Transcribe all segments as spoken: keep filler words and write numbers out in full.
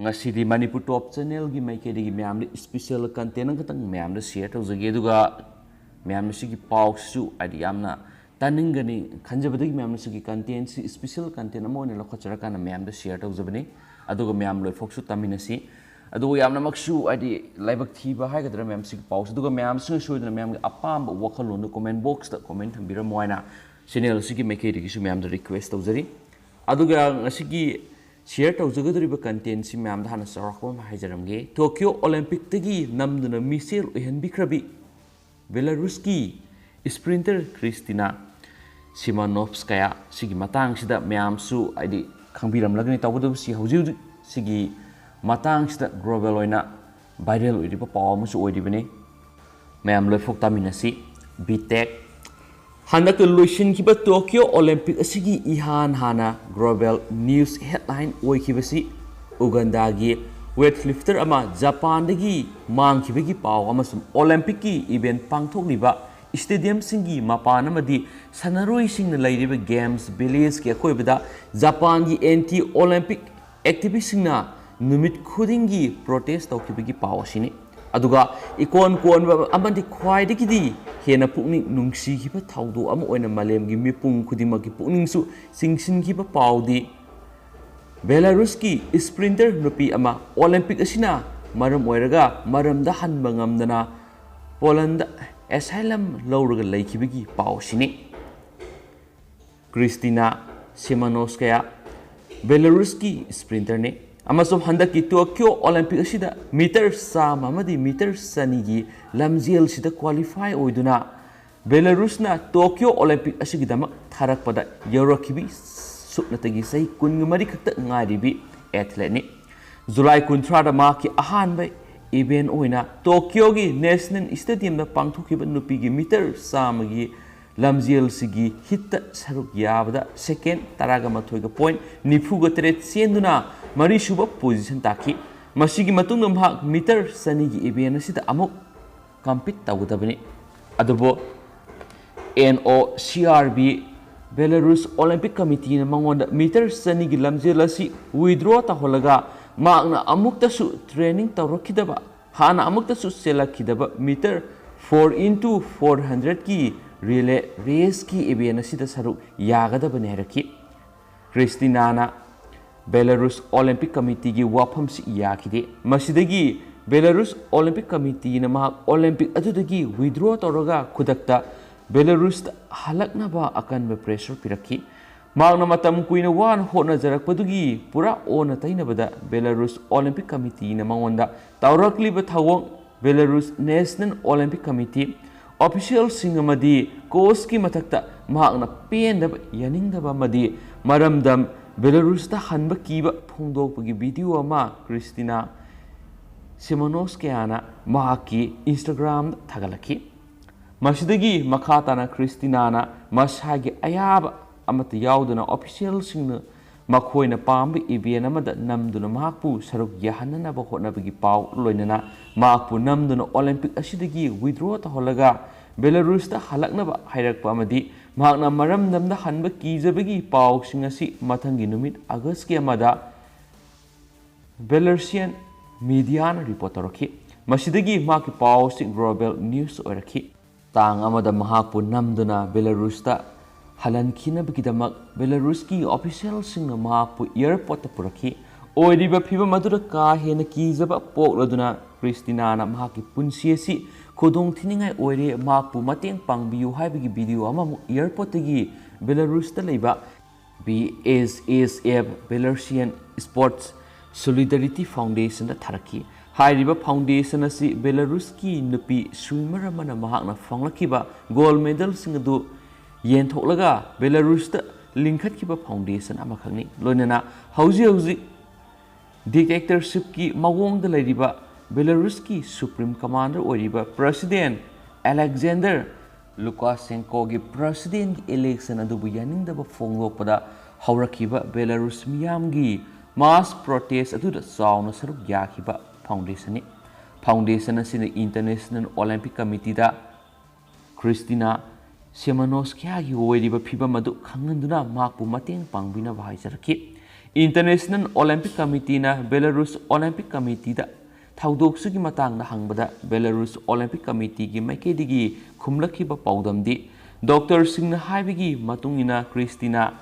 ꯉꯁꯤꯗꯤ ꯃꯅꯤꯄꯨꯔ ꯇꯣꯞ ꯆꯦꯅꯦꯜꯒꯤ ꯃꯥꯏꯀꯩꯗꯒꯤ ꯃꯌꯥꯝꯗ ꯏꯁꯄꯤꯁꯦꯜ ꯀꯟꯇꯦꯟ ꯑꯃꯈꯛꯇꯪ ꯃꯌꯥꯝꯗ ꯁꯤꯌꯔ ꯇꯧꯖꯒꯦ꯫ ꯑꯗꯨꯒ ꯃꯌꯥꯝꯅ ꯁꯤꯒꯤ ꯄꯥꯎꯁꯤꯁꯨ ꯍꯥꯏꯗꯤ ꯌꯥꯝꯅ ꯇꯥꯅꯤꯡꯒꯅꯤ ꯈꯟꯖꯕꯗꯒꯤ ꯃꯌꯥꯝꯅ ꯁꯤꯒꯤ ꯀꯟꯇꯦꯟꯁꯤ ꯏꯁꯄꯤꯁꯦꯜ ꯀꯟꯇꯦꯟ ꯑꯃ ꯑꯣꯏꯅ ꯂꯧꯈꯠꯆꯔꯀꯥꯟꯗ ꯃꯌꯥꯝꯗ ꯁꯤꯌꯔ ꯇꯧꯖꯕꯅꯤ꯫ ꯑꯗꯨꯒ ꯃꯌꯥꯝ ꯂꯣꯏꯐꯥꯎꯁꯨ ꯇꯥꯃꯤꯟꯅꯁꯤ꯫ ꯑꯗꯨꯒ ꯌꯥꯝꯅꯃꯛꯁꯨ ꯍꯥꯏꯗꯤ ꯂꯥꯏꯕꯛ ꯊꯤꯕ ꯍꯥꯏꯒꯗ꯭ꯔꯥ ꯃꯌꯥꯝ ꯁꯤꯒꯤ ꯄꯥꯎꯁꯤ, ꯑꯗꯨꯒ ꯃꯌꯥꯝꯁꯤꯅ ꯁꯣꯏꯗꯅ ꯃꯌꯥꯝꯒꯤ ꯑꯄꯥꯝꯕ ꯋꯥꯈꯜꯂꯣꯟꯗꯨ ꯀꯣꯃꯦꯟ ꯕꯣꯛꯁꯇ ꯀꯣꯃꯦꯟ ꯊꯝꯕꯤꯔꯝꯃꯣ ꯍꯥꯏꯅ ꯆꯦꯅꯦꯜ ꯑꯁꯤꯒꯤ ꯃꯥꯏꯀꯩꯗꯒꯤꯁꯨ ꯃꯌꯥꯝꯗ ꯔꯤꯀ꯭ꯋꯦꯁ ꯇꯧꯖꯔꯤ꯫ ꯑꯗꯨꯒ ꯉꯁꯤꯒꯤ ꯁꯤꯌꯔ ꯇꯧꯖꯒꯗꯧꯔꯤꯕ ꯀꯟꯇꯦꯟꯁꯤ ꯃꯌꯥꯝꯗ ꯍꯥꯟꯅ ꯆꯥꯎꯔꯥꯛꯄ ꯑꯃ ꯍꯥꯏꯖꯔꯝꯒꯦ꯫ ꯇꯣꯀꯤꯌꯣ ꯑꯣꯂꯦꯝꯄꯤꯛꯇꯒꯤ ꯅꯝꯗꯨꯅ ꯃꯤꯡꯆꯦꯜ ꯑꯣꯏꯍꯟꯕꯤꯈ꯭ꯔꯕꯤ ꯕꯦꯂꯥꯔꯨꯁꯀꯤ ꯏꯁꯄ꯭ꯔꯤꯟꯇꯔ ꯈ꯭ꯔꯤꯁꯇꯤꯅꯥ ꯁꯤꯃꯥꯅꯣꯐꯁꯀꯌꯥ ꯁꯤꯒꯤ ꯃꯇꯥꯡꯁꯤꯗ ꯃꯌꯥꯝꯁꯨ ꯍꯥꯏꯗꯤ ꯈꯪꯕꯤꯔꯝꯂꯒꯅꯤ꯫ ꯇꯧꯕꯇꯕꯨ ꯁꯤ ꯍꯧꯖꯤꯛ ꯍꯧꯖꯤꯛ ꯁꯤꯒꯤ ꯃꯇꯥꯡꯁꯤꯗ ꯒ꯭ꯂꯣꯕꯦꯜ ꯑꯣꯏꯅ ꯚꯥꯏꯔꯦꯜ ꯑꯣꯏꯔꯤꯕ ꯄꯥꯎ ꯑꯃꯁꯨ ꯑꯣꯏꯔꯤꯕꯅꯤ꯫ ꯃꯌꯥꯝ ꯂꯣꯏꯐꯥꯎ ꯇꯥꯃꯤꯟꯅꯁꯤ꯫ ꯕꯤꯇꯦꯛ꯫ ꯍꯟꯗꯛꯇ ꯂꯣꯏꯁꯤꯟꯈꯤꯕ ꯇꯣꯀꯤꯌꯣ ꯑꯣꯂꯦꯝꯄꯤꯛ ꯑꯁꯤꯒꯤ ꯏꯍꯥꯟ ꯍꯥꯟꯅ global news headline ꯑꯣꯏꯈꯤꯕꯁꯤ ꯎꯒꯟꯗꯥꯒꯤ weight lifter ꯑꯃ ꯖꯄꯥꯟꯗꯒꯤ ꯃꯥꯡꯈꯤꯕꯒꯤ ꯄꯥꯎ ꯑꯃꯁꯨꯡ ꯑꯣꯂꯦꯝꯄꯤꯛꯀꯤ ꯏꯚꯦꯟꯠ ꯄꯥꯡꯊꯣꯛꯂꯤꯕ ꯁ꯭ꯇꯦꯗꯤꯌꯝꯁꯤꯡꯒꯤ ꯃꯄꯥꯟ ꯑꯃꯗꯤ ꯁꯥꯟꯅꯔꯣꯏꯁꯤꯡꯅ ꯂꯩꯔꯤꯕ ꯒꯦꯝꯁ ꯚꯤꯂꯦꯖꯀꯤ ꯑꯀꯣꯏꯕꯗ ꯖꯄꯥꯟꯒꯤ ꯑꯦꯟꯇꯤ ꯑꯣꯂꯦꯝꯄꯤꯛ ꯑꯦꯛꯇꯤꯚꯤꯁꯁꯤꯡꯅ ꯅꯨꯃꯤꯠ ꯈꯨꯗꯤꯡꯒꯤ ꯄ꯭ꯔꯣꯇꯦꯁ ꯇꯧꯈꯤꯕꯒꯤ ꯄꯥꯎ ꯑꯁꯤꯅꯤ꯫ ꯑꯗꯨꯒ ꯏꯀꯣꯟ ꯀꯣꯟꯕ ꯑꯃꯗꯤ ꯈ꯭ꯋꯥꯏꯗꯒꯤꯗꯤ ꯍꯦꯟꯅ ꯄꯨꯛꯅꯤꯡ ꯅꯨꯡꯁꯤꯈꯤꯕ ꯊꯧꯗꯣꯛ ꯑꯃ ꯑꯣꯏꯅ ꯃꯥꯂꯦꯝꯒꯤ ꯃꯤꯄꯨꯝ ꯈꯨꯗꯤꯡꯃꯛꯀꯤ ꯄꯨꯛꯅꯤꯡꯁꯨ ꯆꯤꯡꯁꯤꯟꯈꯤꯕ ꯄꯥꯎꯗꯤ ꯕꯦꯂꯥꯔꯨꯁꯀꯤ ꯏꯁꯄ꯭ꯔꯤꯟꯇꯔ ꯅꯨꯄꯤ ꯑꯃ ꯑꯣꯂꯦꯝꯄꯤꯛ ꯑꯁꯤꯅ ꯃꯔꯝ ꯑꯣꯏꯔꯒ ꯃꯔꯝꯗ ꯍꯟꯕ ꯉꯝꯗꯅ ꯄꯣꯂꯟꯗ ꯑꯦꯁꯥꯏꯂꯝ ꯂꯧꯔꯒ ꯂꯩꯈꯤꯕꯒꯤ ꯄꯥꯎ ꯑꯁꯤꯅꯤ꯫ ꯀ꯭ꯔꯤꯁꯇꯤꯅꯥ ꯁꯤꯃꯥꯅꯣꯁꯀꯌꯥ ꯕꯦꯂꯥꯔꯨꯁꯀꯤ ꯏꯁꯄ꯭ꯔꯤꯟꯇꯔꯅꯤ ꯑꯃꯁꯨꯡ ꯍꯟꯗꯛꯀꯤ ꯇꯣꯀꯤꯌꯣ ꯑꯣꯂꯦꯝꯄꯤꯛ ꯑꯁꯤꯗ ꯃꯤꯇꯔ ꯆꯥꯝꯃ ꯑꯃꯗꯤ ꯃꯤꯇꯔ ꯆꯅꯤꯒꯤ ꯂꯝꯖꯦꯜꯁꯤꯗ ꯀ꯭ꯋꯥꯂꯤꯐꯥꯏ ꯑꯣꯏꯗꯨꯅ ꯕꯦꯂꯥꯔꯨꯁꯅ ꯇꯣꯀꯤꯌꯣ ꯑꯣꯂꯦꯝꯄꯤꯛ ꯑꯁꯤꯒꯤꯗꯃꯛ ꯊꯥꯔꯛꯄꯗ ꯌꯧꯔꯛꯈꯤꯕꯤ ꯁꯨꯞꯅꯇꯒꯤ ꯆꯍꯤ ꯀꯨꯟꯒ ꯃꯔꯤ ꯈꯛꯇ ꯉꯥꯏꯔꯤꯕꯤ ꯑꯦꯊꯂꯦꯠꯅꯤ꯫ ꯖꯨꯂꯥꯏ ꯀꯨꯟꯊ꯭ꯔꯥꯗ ꯃꯍꯥꯛꯀꯤ ꯑꯍꯥꯟꯕ ꯏꯚꯦꯟ ꯑꯣꯏꯅ ꯇꯣꯀꯤꯌꯣꯒꯤ ꯅꯦꯁꯅꯦꯜ ꯁ꯭ꯇꯦꯗꯤꯌꯝꯗ ꯄꯥꯡꯊꯣꯛꯈꯤꯕ ꯅꯨꯄꯤꯒꯤ ꯃꯤꯇꯔ ꯆꯥꯝꯃꯒꯤ ꯂꯝꯖꯦꯜꯁꯤꯒꯤ ꯍꯤꯠꯇ ꯁꯔꯨꯛ ꯌꯥꯕꯗ ꯁꯦꯀꯦꯟ ꯇꯔꯥꯒ ꯃꯥꯊꯣꯏꯒ ꯄꯣꯏꯟ ꯅꯤꯐꯨꯒ ꯇꯔꯦꯠ ꯆꯦꯟꯗꯨꯅ ꯃꯔꯤꯁꯨꯕ ꯄꯣꯖꯤꯁꯟ ꯇꯥꯈꯤ꯫ ꯃꯁꯤꯒꯤ ꯃꯇꯨꯡꯗ ꯃꯍꯥꯛ ꯃꯤꯇꯔ ꯆꯅꯤꯒꯤ ꯏꯚꯦꯟ ꯑꯁꯤꯗ ꯑꯃꯨꯛ ꯀꯝꯄꯤꯠ ꯇꯧꯒꯗꯕꯅꯤ꯫ ꯑꯗꯨꯕꯨ N O C R B, ꯕꯦꯂꯥꯔꯨꯁ Olympic ꯀꯃꯤꯇꯤꯅ ꯃꯉꯣꯟꯗ ꯃꯤꯇꯔ ꯆꯅꯤꯒꯤ ꯂꯝꯖꯦꯜ ꯑꯁꯤ ꯋꯤꯗ꯭ꯔꯣ ꯇꯧꯍꯜꯂꯒ ꯃꯍꯥꯛꯅ ꯑꯃꯨꯛꯇꯁꯨ training ꯇꯧꯔꯛꯈꯤꯗꯕ, ꯍꯥꯟꯅ ꯑꯃꯨꯛꯇꯁꯨ ꯆꯦꯜꯂꯛꯈꯤꯗꯕ meter four into four hundred ꯀꯤ relay race ꯀꯤ event ꯑꯁꯤꯗ ꯁꯔꯨꯛ ꯌꯥꯒꯗꯕꯅꯤ ꯍꯥꯏꯔꯛꯈꯤ꯫ ꯀ꯭ꯔꯤꯁꯇꯤꯅꯥꯅ Belarus Olympic Committee ꯒꯤ ꯋꯥꯐꯝꯁꯤ ꯌꯥꯈꯤꯗꯦ꯫ ꯃꯁꯤꯗꯒꯤ Belarus Olympic Committee ꯅ ꯃꯍꯥꯛ Olympic ꯑꯗꯨꯗꯒꯤ withdraw ꯇꯧꯔꯒ ꯈꯨꯗꯛꯇ Belarus ꯇ ꯍꯜꯂꯛꯅꯕ ꯑꯀꯟꯕ pressure ꯄꯤꯔꯛꯈꯤ꯫ ꯃꯍꯥꯛꯅ ꯃꯇꯝ ꯀꯨꯏꯅ ꯋꯥꯅ ꯍꯣꯠꯅꯖꯔꯛꯄꯗꯨꯒꯤ ꯄꯨꯔꯥ ꯑꯣꯟꯅ ꯇꯩꯅꯕꯗ Belarus Olympic Committee ꯅ ꯃꯉꯣꯟꯗ ꯇꯧꯔꯛꯂꯤꯕ ꯊꯧꯑꯣꯡ, Belarus National Olympic Committee official ꯁꯤꯡ ꯑꯃꯗꯤ coach ꯀꯤ ꯃꯊꯛꯇ ꯃꯍꯥꯛꯅ ꯄꯦꯟꯗꯕ, ꯌꯥꯅꯤꯡꯗꯕ ꯑꯃꯗꯤ ꯃꯔꯝꯗꯝ Belarus ꯇ ꯍꯟꯕ ꯀꯤꯕ ꯐꯣꯡꯗꯣꯛꯄꯒꯤ video ꯑꯃ ꯀ꯭ꯔꯤꯁꯇꯤꯅꯥ ꯁꯤꯃꯥꯅꯣꯁꯀꯌꯥꯅ ꯃꯍꯥꯛꯀꯤ Instagram ꯗ ꯊꯥꯒꯠꯂꯛꯈꯤ꯫ ꯃꯁꯤꯗꯒꯤ ꯃꯈꯥ ꯇꯥꯅ ꯀ꯭ꯔꯤꯁꯇꯤꯅꯥꯅ ꯃꯁꯥꯒꯤ ꯑꯌꯥꯕ ꯑꯃꯠꯇ ꯌꯥꯎꯗꯅ official ꯁꯤꯡꯅ ꯃꯈꯣꯏꯅ ꯄꯥꯝꯕ event ꯑꯃꯗ ꯅꯝꯗꯨꯅ ꯃꯍꯥꯛꯄꯨ ꯁꯔꯨꯛ ꯌꯥꯍꯟꯅꯅꯕ ꯍꯣꯠꯅꯕꯒꯤ ꯄꯥꯎ, ꯂꯣꯏꯅꯅ ꯃꯍꯥꯛꯄꯨ ꯅꯝꯗꯨꯅ Olympic ꯑꯁꯤꯗꯒꯤ withdraw ꯇꯧꯍꯜꯂꯒ Belarus ꯇ ꯍꯜꯂꯛꯅꯕ ꯍꯥꯏꯔꯛꯄ ꯑꯃꯗꯤ ꯃꯍꯥꯛꯅ ꯃꯔꯝꯗꯝꯗ ꯍꯟꯕ ꯀꯤꯖꯕꯒꯤ ꯄꯥꯎꯁꯤꯡ ꯑꯁꯤ ꯃꯊꯪꯒꯤ ꯅꯨꯃꯤꯠ August ꯀꯤ ꯑꯃꯗ Belarusian media ꯅ report ꯇꯧꯔꯛꯈꯤ꯫ ꯃꯁꯤꯗꯒꯤ ꯃꯍꯥꯛꯀꯤ ꯄꯥꯎ ꯑꯁꯤ global news ꯑꯣꯏꯔꯛꯈꯤ꯫ ꯇꯥꯡ ꯑꯃꯗ ꯃꯍꯥꯛꯄꯨ ꯅꯝꯗꯨꯅ Belarus ꯇ ꯍꯜꯍꯟꯈꯤꯅꯕꯒꯤꯗꯃꯛ Belarus ꯀꯤ official ꯁꯤꯡꯅ ꯃꯍꯥꯛꯄꯨ airport ꯇ ꯄꯨꯔꯛꯈꯤ꯫ ꯑꯣꯏꯔꯤꯕ ꯐꯤꯚꯝ ꯑꯗꯨꯗ ꯀꯥ ꯍꯦꯟꯅ ꯀꯤꯖꯕ ꯄꯣꯛꯂꯗꯨꯅ ꯀ꯭ꯔꯤꯁꯇꯤꯅꯥꯅ ꯃꯍꯥꯛꯀꯤ ꯄꯨꯟꯁꯤ ꯑꯁꯤ ꯈꯨꯗꯣꯡ ꯊꯤꯅꯤꯡꯉꯥꯏ ꯑꯣꯏꯔꯦ, ꯃꯍꯥꯛꯄꯨ ꯃꯇꯦꯡ ꯄꯥꯡꯕꯤꯌꯨ ꯍꯥꯏꯕꯒꯤ video ꯑꯃꯃꯨꯛ airport ꯇꯒꯤ Belarus ꯇ ꯂꯩꯕ B S S F, Belarusian Sports Solidarity Foundation ꯗ ꯊꯥꯔꯛꯈꯤ꯫ ꯍꯥꯏꯔꯤꯕ foundation ꯑꯁꯤ Belarus ꯀꯤ ꯅꯨꯄꯤ swimmer ꯑꯃꯅ ꯃꯍꯥꯛꯅ ꯐꯪꯂꯛꯈꯤꯕ gold medal ꯁꯤꯡ ꯑꯗꯨ ꯌꯦꯟꯊꯣꯛꯂꯒ Belarus ꯇ ꯂꯤꯡꯈꯠꯈꯤꯕ foundation ꯑꯃꯈꯛꯅꯤ꯫ ꯂꯣꯏꯅꯅ ꯍꯧꯖꯤꯛ ꯍꯧꯖꯤꯛ dictatorship ꯀꯤ ꯃꯑꯣꯡꯗ ꯂꯩꯔꯤꯕ Belarus ꯀꯤ supreme commander ꯑꯣꯏꯔꯤꯕ President Alexander Lukashenko ꯒꯤ president ꯀꯤ election ꯑꯗꯨꯕꯨ ꯌꯥꯅꯤꯡꯗꯕ ꯐꯣꯡꯗꯣꯛꯄꯗ ꯍꯧꯔꯛꯈꯤꯕ Belarus ꯃꯤꯌꯥꯝꯒꯤ mass protest ꯑꯗꯨꯗ ꯆꯥꯎꯅ ꯁꯔꯨꯛ ꯌꯥꯈꯤꯕ foundation ꯅꯤ꯫ Foundation ꯑꯁꯤꯅ International Olympic Committee ꯗ ꯀ꯭ꯔꯤꯁꯇꯤꯅꯥ ꯁꯤꯃꯥꯅꯣꯁꯀꯤꯌꯥꯒꯤ ꯑꯣꯏꯔꯤꯕ ꯐꯤꯚꯝ ꯑꯗꯨ ꯈꯪꯍꯟꯗꯨꯅ ꯃꯍꯥꯛꯄꯨ ꯃꯇꯦꯡ ꯄꯥꯡꯕꯤꯅꯕ ꯍꯥꯏꯖꯔꯛꯈꯤ꯫ International Olympic Committeeꯅ Belarus Olympic Committeeꯗ ꯊꯧꯗꯣꯛꯁꯤꯒꯤ ꯃꯇꯥꯡꯗ ꯍꯪꯕꯗ, Belarus Olympic Committeeꯒꯤ ꯃꯥꯏꯀꯩꯗꯒꯤ ꯈꯨꯝꯂꯛꯈꯤꯕ ꯄꯥꯎꯗꯝꯗꯤ, ꯗꯣꯛꯇꯔꯁꯤꯡꯅ ꯍꯥꯏꯕꯒꯤ ꯃꯇꯨꯡ ꯏꯟꯅ, ꯀ꯭ꯔꯤꯁꯇꯤꯅꯥ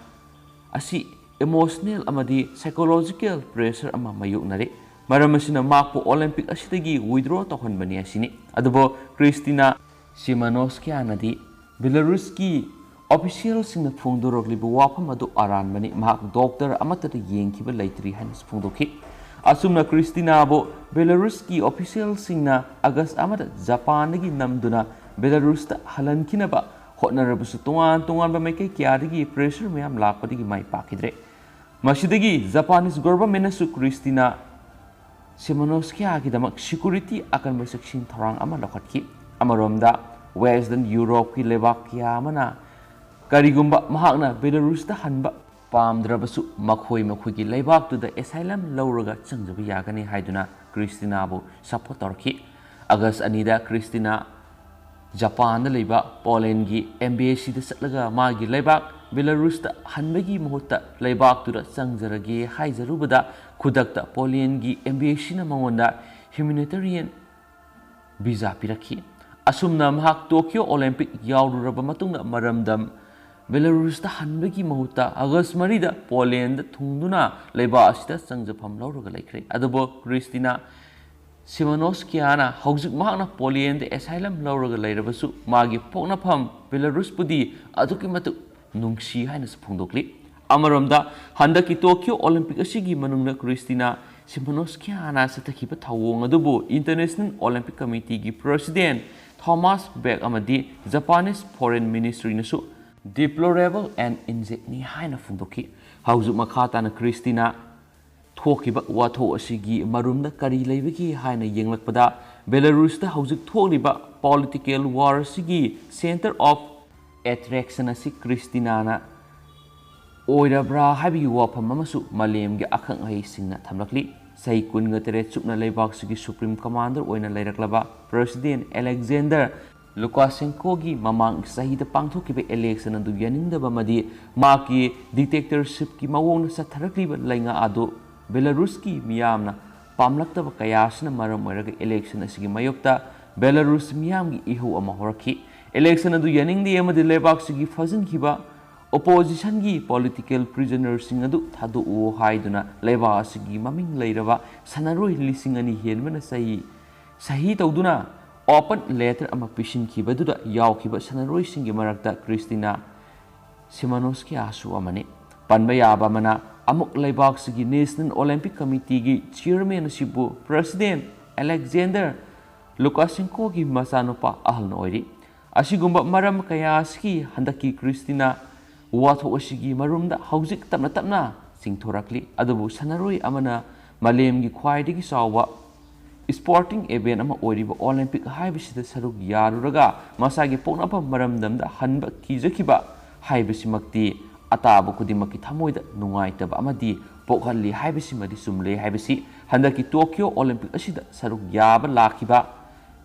ꯑꯁꯤ emotional ꯑꯃꯗꯤ psychological pressure ꯑꯃ ꯃꯥꯌꯣꯛꯅꯔꯦ, ꯃꯔꯝ ꯑꯁꯤꯅ ꯃꯍꯥꯛꯄꯨ Olympic ꯑꯁꯤꯗꯒꯤ withdraw ꯇꯧꯍꯟꯕꯅꯤ ꯑꯁꯤꯅꯤ꯫ ꯑꯗꯨꯕꯨ ꯀ꯭ꯔꯤꯁꯇꯤꯅꯥ ꯁꯤꯃꯥꯅꯣꯁꯀꯤꯌꯥꯅꯗꯤ Belarusꯀꯤ officialꯁꯤꯡꯅ ꯐꯣꯡꯗꯣꯔꯛꯂꯤꯕ ꯋꯥꯐꯝ ꯑꯗꯨ ꯑꯔꯥꯟꯕꯅꯤ, ꯃꯍꯥꯛ ꯗꯣꯛꯇꯔ ꯑꯃꯠꯇꯗ ꯌꯦꯡꯈꯤꯕ ꯂꯩꯇ꯭ꯔꯤ ꯍꯥꯏꯅꯁꯨ ꯐꯣꯡꯗꯣꯛꯈꯤ꯫ ꯑꯁꯨꯝꯅ ꯀ꯭ꯔꯤꯁꯇꯤꯅꯥꯕꯨ Belarusꯀꯤ officialꯁꯤꯡꯅ August ꯑꯃꯗ ꯖꯄꯥꯟꯗꯒꯤ ꯅꯝꯗꯨꯅ Belarusꯇ ꯍꯜꯍꯟꯈꯤꯅꯕ ꯍꯣꯠꯅꯔꯕꯁꯨ, ꯇꯣꯉꯥꯟ ꯇꯣꯉꯥꯟꯕ ꯃꯥꯏꯀꯩ ꯀꯌꯥꯗꯒꯤ pressure ꯃꯌꯥꯝ ꯂꯥꯛꯄꯗꯒꯤ ꯃꯥꯏ ꯄꯥꯛꯈꯤꯗ꯭ꯔꯦ꯫ ꯃꯁꯤꯗꯒꯤ Japanese governmentꯅꯁꯨ ꯀ꯭ꯔꯤꯁꯇꯤꯅꯥ ꯁꯤꯃꯥꯅꯣꯁꯀꯤꯌꯥꯒꯤꯗꯃꯛ security ꯑꯀꯟꯕ ꯆꯦꯛꯁꯤꯟ ꯊꯧꯔꯥꯡ ꯑꯃ ꯂꯧꯈꯠꯈꯤ꯫ ꯑꯃꯔꯣꯝꯗ, Western Europeꯀꯤ ꯂꯩꯕꯥꯛ ꯀꯌꯥ ꯑꯃꯅ ꯀꯔꯤꯒꯨꯝꯕ ꯃꯍꯥꯛꯅ Belarusꯇ ꯍꯟꯕ ꯄꯥꯝꯗ꯭ꯔꯕꯁꯨ, ꯃꯈꯣꯏ ꯃꯈꯣꯏꯒꯤ ꯂꯩꯕꯥꯛꯇꯨꯗ asylum ꯂꯧꯔꯒ ꯆꯪꯖꯕ ꯌꯥꯒꯅꯤ ꯍꯥꯏꯗꯨꯅ ꯀ꯭ꯔꯤꯁꯇꯤꯅꯥꯕꯨ support ꯇꯧꯔꯛꯈꯤ꯫ August ꯑꯅꯤꯗ ꯀ꯭ꯔꯤꯁꯇꯤꯅꯥ ꯖꯄꯥꯟꯗ ꯂꯩꯕ Polandꯒꯤ Embassyꯗ ꯆꯠꯂꯒ ꯃꯥꯒꯤ ꯂꯩꯕꯥꯛ Belarusꯇ ꯍꯟꯕꯒꯤ ꯃꯍꯨꯠꯇ ꯂꯩꯕꯥꯛꯇꯨꯗ ꯆꯪꯖꯔꯒꯦ ꯍꯥꯏꯖꯔꯨꯕꯗ, ꯈꯨꯗꯛꯇ Polandꯒꯤ Embassyꯅ ꯃꯉꯣꯟꯗ humanitarian visa ꯄꯤꯔꯛꯈꯤ꯫ ꯑꯁꯨꯝꯅ ꯃꯍꯥꯛ Tokyo Olympic ꯌꯥꯎꯔꯨꯔꯕ ꯃꯇꯨꯡꯗ ꯃꯔꯝꯗꯝ Belarusꯇ ꯍꯟꯕꯒꯤ ꯃꯍꯨꯠꯇ August ꯃꯔꯤꯗ Polandꯗ ꯊꯨꯡꯗꯨꯅ ꯂꯩꯕꯥꯛ ꯑꯁꯤꯗ ꯆꯪꯖꯐꯝ ꯂꯧꯔꯒ ꯂꯩꯈ꯭ꯔꯦ꯫ ꯑꯗꯨꯕꯨ ꯀ꯭ꯔꯤꯁꯇꯤꯅꯥ ꯁꯤꯃꯥꯅꯣꯁꯀꯤꯌꯥꯅ ꯍꯧꯖꯤꯛ ꯃꯍꯥꯛꯅ Polandꯗ asylum ꯂꯧꯔꯒ ꯂꯩꯔꯕꯁꯨ, ꯃꯥꯒꯤ ꯄꯣꯛꯅꯐꯝ Belarusꯄꯨꯗꯤ ꯑꯗꯨꯛꯀꯤ ꯃꯇꯤꯛ ꯅꯨꯡꯁꯤ ꯍꯥꯏꯅꯁꯨ ꯐꯣꯡꯗꯣꯛꯂꯤ꯫ ꯑꯃꯔꯣꯝꯗ, ꯍꯟꯗꯛꯀꯤ Tokyo Olympic ꯑꯁꯤꯒꯤ ꯃꯅꯨꯡꯗ ꯀ꯭ꯔꯤꯁꯇꯤꯅꯥ ꯁꯤꯃꯥꯅꯣꯁꯀꯤꯌꯥꯅ ꯆꯠꯊꯈꯤꯕ ꯊꯧꯑꯣꯡ ꯑꯗꯨꯕꯨ International Olympic Committeeꯒꯤ president Thomas Bach ꯑꯃꯗꯤ Japanese Foreign Ministryꯅꯁꯨ deplorable and injectꯅꯤ ꯍꯥꯏꯅ ꯐꯣꯡꯗꯣꯛꯈꯤ꯫ ꯍꯧꯖꯤꯛ ꯃꯈꯥ ꯇꯥꯅ ꯀ꯭ꯔꯤꯁꯇꯤꯅꯥ ꯊꯣꯛꯈꯤꯕ ꯋꯥꯊꯣꯛ ꯑꯁꯤꯒꯤ ꯃꯔꯨꯝꯗ ꯀꯔꯤ ꯂꯩꯕꯒꯦ ꯍꯥꯏꯅ ꯌꯦꯡꯂꯛꯄꯗ, Belarusꯇ ꯍꯧꯖꯤꯛ ꯊꯣꯛꯂꯤꯕ political war ꯑꯁꯤꯒꯤ center of attraction ꯑꯁꯤ ꯀ꯭ꯔꯤꯁꯇꯤꯅꯥꯅ ꯑꯣꯏꯔꯕ꯭ꯔꯥ ꯍꯥꯏꯕꯒꯤ ꯋꯥꯐꯝ ꯑꯃꯁꯨ ꯃꯥꯂꯦꯝꯒꯤ ꯑꯈꯪ ꯑꯍꯩꯁꯤꯡꯅ ꯊꯝꯂꯛꯂꯤ꯫ ꯆꯍꯤ ꯀꯨꯟꯒ ꯇꯔꯦꯠ ꯆꯨꯞꯅ ꯂꯩꯕꯥꯛꯁꯤꯒꯤ Supreme Commander ꯑꯣꯏꯅ ꯂꯩꯔꯛꯂꯕ President Alexander ꯂꯨꯀꯥꯁꯦꯟꯀꯣꯒꯤ ꯃꯃꯥꯡ ꯆꯍꯤꯗ ꯄꯥꯡꯊꯣꯛꯈꯤꯕ election ꯑꯗꯨ ꯌꯥꯅꯤꯡꯗꯕ ꯑꯃꯗꯤ ꯃꯍꯥꯛꯀꯤ dictatorshipꯀꯤ ꯃꯑꯣꯡꯗ ꯆꯠꯊꯔꯛꯂꯤꯕ ꯂꯩꯉꯥꯛ ꯑꯗꯨ ꯕꯦꯂꯥꯔꯨꯁꯀꯤ ꯃꯤꯌꯥꯝꯅ ꯄꯥꯝꯂꯛꯇꯕ ꯀꯌꯥ ꯑꯁꯤꯅ ꯃꯔꯝ ꯑꯣꯏꯔꯒ election ꯑꯁꯤꯒꯤ ꯃꯥꯌꯣꯛꯇ ꯕꯦꯂꯥꯔꯨꯁ ꯃꯤꯌꯥꯝꯒꯤ ꯏꯍꯧ ꯑꯃ ꯍꯧꯔꯛꯈꯤ꯫ Election ꯑꯗꯨ ꯌꯥꯅꯤꯡꯗꯦ ꯑꯃꯗꯤ ꯂꯩꯕꯥꯛꯁꯤꯒꯤ ꯐꯥꯖꯤꯟꯈꯤꯕ oppositionꯒꯤ political prisonerꯁꯤꯡ ꯑꯗꯨ ꯊꯥꯗꯣꯛꯎ ꯍꯥꯏꯗꯨꯅ ꯂꯩꯕꯥꯛ ꯑꯁꯤꯒꯤ ꯃꯃꯤꯡ ꯂꯩꯔꯕ ꯁꯥꯟꯅꯔꯣꯏ ꯂꯤꯁꯤꯡ ꯑꯅꯤ ꯍꯦꯟꯕꯅ ꯆꯍꯤ ꯁꯍꯤ ꯇꯧꯗꯨꯅ open letter ꯑꯃ ꯄꯤꯁꯤꯟꯈꯤꯕꯗꯨꯗ ꯌꯥꯎꯈꯤꯕ ꯁꯥꯟꯅꯔꯣꯏꯁꯤꯡꯒꯤ ꯃꯔꯛꯇ ꯀ꯭ꯔꯤꯁꯇꯤꯅꯥ ꯁꯤꯃꯥꯅꯣꯁꯀꯤꯌꯥꯁꯨ ꯑꯃꯅꯤ꯫ ꯄꯟꯕ ꯌꯥꯕ ꯑꯃꯅ, ꯑꯃꯨꯛ ꯂꯩꯕꯥꯛꯁꯤꯒꯤ National Olympic Committeeꯒꯤ chairman ꯑꯁꯤꯕꯨ President Alexander ꯂꯨꯀꯥꯁꯦꯟꯀꯣꯒꯤ ꯃꯆꯥꯅꯨꯄꯥ ꯑꯍꯜꯅ ꯑꯣꯏꯔꯤ꯫ ꯑꯁꯤꯒꯨꯝꯕ ꯃꯔꯝ ꯀꯌꯥ ꯑꯁꯤꯒꯤ ꯍꯟꯗꯛꯀꯤ ꯀ꯭ꯔꯤꯁꯇꯤꯅꯥ ꯋꯥꯊꯣꯛ ꯑꯁꯤꯒꯤ ꯃꯔꯨꯝꯗ ꯍꯧꯖꯤꯛ ꯇꯞꯅ ꯇꯞꯅ ꯆꯤꯡꯊꯣꯔꯛꯂꯤ꯫ ꯑꯗꯨꯕꯨ ꯁꯥꯟꯅꯔꯣꯏ ꯑꯃꯅ ꯃꯥꯂꯦꯝꯒꯤ ꯈ꯭ꯋꯥꯏꯗꯒꯤ ꯆꯥꯎꯕ sporting event ꯑꯃ ꯑꯣꯏꯔꯤꯕ Olympic ꯍꯥꯏꯕꯁꯤꯗ ꯁꯔꯨꯛ ꯌꯥꯔꯨꯔꯒ ꯃꯁꯥꯒꯤ ꯄꯣꯛꯅꯐꯝ ꯃꯔꯝꯗꯝꯗ ꯍꯟꯕ ꯀꯤꯖꯈꯤꯕ ꯍꯥꯏꯕꯁꯤꯃꯛꯇꯤ ꯑꯇꯥꯕ ꯈꯨꯗꯤꯡꯃꯛꯀꯤ ꯊꯃꯣꯏꯗ ꯅꯨꯡꯉꯥꯏꯇꯕ ꯑꯃꯗꯤ ꯄꯣꯛꯍꯜꯂꯤ ꯍꯥꯏꯕꯁꯤꯃꯗꯤ ꯆꯨꯝꯂꯦ ꯍꯥꯏꯕꯁꯤ ꯍꯟꯗꯛꯀꯤ Tokyo Olympic ꯑꯁꯤꯗ ꯁꯔꯨꯛ ꯌꯥꯕ ꯂꯥꯛꯈꯤꯕ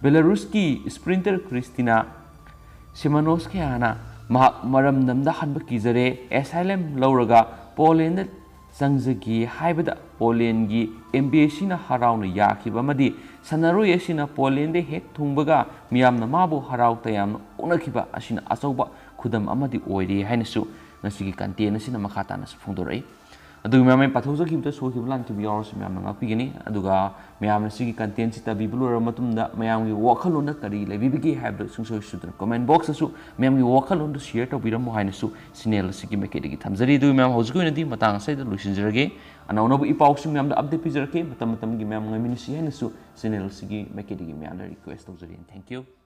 ꯕꯦꯂꯥꯔꯨꯁꯀꯤ sprinter ꯀ꯭ꯔꯤꯁꯇꯤꯅꯥ ꯁꯤꯃꯥꯅꯣꯁꯀꯤꯌꯥꯅ ꯃꯍꯥꯛ ꯃꯔꯝꯗꯝꯗ ꯍꯟꯕ ꯀꯤꯖꯔꯦ, asylum ꯂꯧꯔꯒ ꯄꯣꯂꯦꯟꯗ ꯆꯪꯖꯒꯦ ꯍꯥꯏꯕꯗ ꯄꯣꯂꯦꯟꯒꯤ embassyꯅ ꯍꯔꯥꯎꯅ ꯌꯥꯈꯤꯕ ꯑꯃꯗꯤ ꯁꯥꯟꯅꯔꯣꯏ ꯑꯁꯤꯅ ꯄꯣꯂꯦꯟꯗ ꯍꯦꯛ ꯊꯨꯡꯕꯒ ꯃꯤꯌꯥꯝꯅ ꯃꯥꯕꯨ ꯍꯔꯥꯎ ꯇꯌꯥꯝꯅ ꯑꯣꯛꯅꯈꯤꯕ ꯑꯁꯤꯅ ꯑꯆꯧꯕ ꯈꯨꯗꯝ ꯑꯃꯗꯤ ꯑꯣꯏꯔꯦ ꯍꯥꯏꯅꯁꯨ ꯉꯁꯤꯒꯤ content ꯑꯁꯤꯅ ꯃꯈꯥ ꯇꯥꯅꯁꯨ ꯐꯣꯡꯗꯣꯔꯛꯏ꯫ ꯑꯗꯨꯒ ꯃꯌꯥꯝ ꯑꯩ ꯄꯥꯊꯣꯛꯆꯈꯤꯕꯗ ꯁꯣꯏꯈꯤꯕ ꯂꯥꯟꯈꯤꯕ ꯌꯥꯎꯔꯁꯨ ꯃꯌꯥꯝꯅ ꯉꯥꯛꯄꯤꯒꯅꯤ꯫ ꯑꯗꯨꯒ ꯃꯌꯥꯝꯅ ꯁꯤꯒꯤ contentꯁꯤ ꯇꯥꯕꯤꯕ ꯂꯣꯏꯔꯕ ꯃꯇꯨꯡꯗ ꯃꯌꯥꯝꯒꯤ ꯋꯥꯈꯜꯂꯣꯟꯗ ꯀꯔꯤ ꯂꯩꯕꯤꯕꯒꯦ ꯍꯥꯏꯕꯗꯨ ꯁꯨꯡꯁꯣꯏ ꯁꯣꯏꯗꯅ comment boxꯇꯁꯨ ꯃꯌꯥꯝꯒꯤ ꯋꯥꯈꯜꯂꯣꯟꯗꯨ share ꯇꯧꯕꯤꯔꯝꯃꯨ ꯍꯥꯏꯅꯁꯨ channel ꯑꯁꯤꯒꯤ ꯃꯥꯏꯀꯩꯗꯒꯤ ꯊꯝꯖꯔꯤ꯫ ꯑꯗꯨꯒ ꯃꯌꯥꯝ ꯍꯧꯖꯤꯛꯀꯤ ꯑꯣꯏꯅꯗꯤ ꯃꯇꯥꯡ ꯑꯁꯤꯗ ꯂꯣꯏꯁꯤꯟꯖꯔꯒꯦ꯫ ꯑꯅꯧ ꯑꯅꯧꯕ ꯏ ꯄꯥꯎꯁꯤꯡ ꯃꯌꯥꯝꯗ update ꯄꯤꯖꯔꯛꯀꯦ꯫ ꯃꯇꯝ ꯃꯇꯝꯒꯤ ꯃꯌꯥꯝ ꯉꯥꯏꯃꯤꯟꯅꯁꯤ ꯍꯥꯏꯅꯁꯨ channel ꯑꯁꯤꯒꯤ ꯃꯥꯏꯀꯩꯗꯒꯤ ꯃꯌꯥꯝꯗ request ꯇꯧꯖꯔꯤ꯫ Thank you꯫